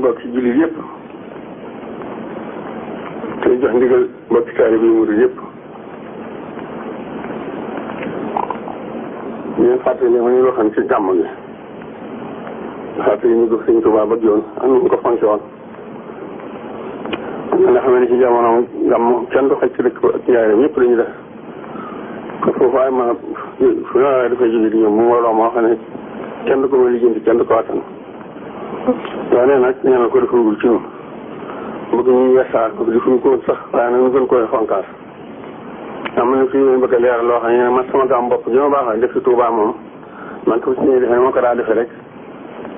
bokki jullit yëpp te jox ndigal bokki taalibe yi murid yëpp ñeen fàttali ne ma ñu waxoon ci gàmm gi fàttali ñu ko Sëñ Tuubaa bëgg yoon am ñu ko fonke woon nga xam ne ci jamono gàmm kenn du xaj ci dëkk ak njaareem ñëpp dañuy def ko foofu ay ma fu ne dafay jóge di ñëw mu mbooloo moo xam ne kenn du ko may lijjanti kenn du ko attan waaye nag nee na ko defagul ci ñun bëgg ñu wesaar ko defuñ ko sax waaye nag ñu gën koy fonkaas am na fi ñu bëgg a leeral loo xam ne man sama gàmm bopp gi ma baax def ci Touba moom man ko si ñuy defee moo ko daa defee rek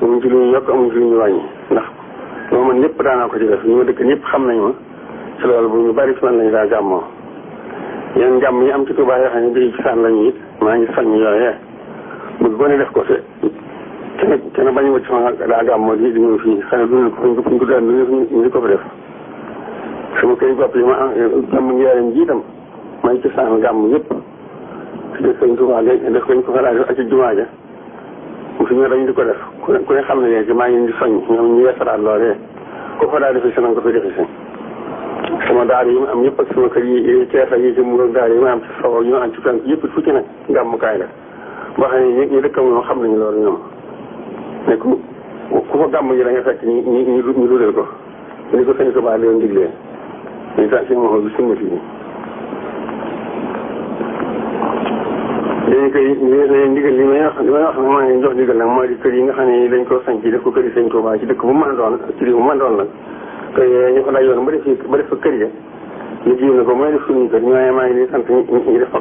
amuñ ci lu ñu yokk amuñ ci lu ñu wàññi ndax moo man ñëpp daanaa ko ci def ñu ma dëkk ñëpp xam nañ ma ci loolu bu ñu bari fi man lañu daa gàmmoo yéen gàmm yi am ci Touba yoo xam ne day gisaan lañu it maa ngi soññ yooyee bëgg ko ne def ko te kenn bañu wacc ma daa gàmmoo di ñëw fii xëy na duñu ko fuñ ko daan ñu di ko fi def sama kër bopp yi ma gàmm njaareem ji itam maa ngi ci saan gàmm yëpp ci def Sëñ Tuubaa def ko ñu ko fa daa def ak ci jumaa ja mu fi ñëw dañu di ko def ku ne xam ne léegi maa ngi di soññ ñoom ñu yeesalaat loolee ko fa daa defe si nanga ko fi defe si sama daar yi ma am yëpp ak sama kër yi Cees ak yi ci mu daar yi ma am ci sow ñu am ci penk yëpp fu ci nag gàmmukaay la boo xam ne ñu dëkkam ñoom xam nañu loolu ñoom ne ku fa gàmm ji da nga fekk ñu dudal ko ni ko Sëñ Tuubaa leen diglee ñu tax si moo bi sunnati bi dañu koy ndigal li may wax nag maa ngi jox ndigal nag mooy di kër yi nga xam ne dañ ko sañ ci def ko kër yi Sëñ Tuubaa ci dëkk bu mën a doon ci réew bu mën a doon nag kër yooyu ñu ko lay yoon ba def fa kër ya ñu jiw na ko mooy def suñuy kër ñooy maa ngi di sant ñu def fa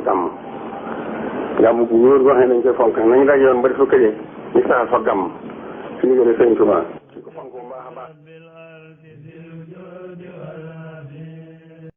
gàmm bu wóor boo xam ne dañ koy fonk nañu lay yoon ba def fa kër ya ñu saxal fa gàmm ci ndigal Sëñ Tuubaa ci ko fonk bu baax a baax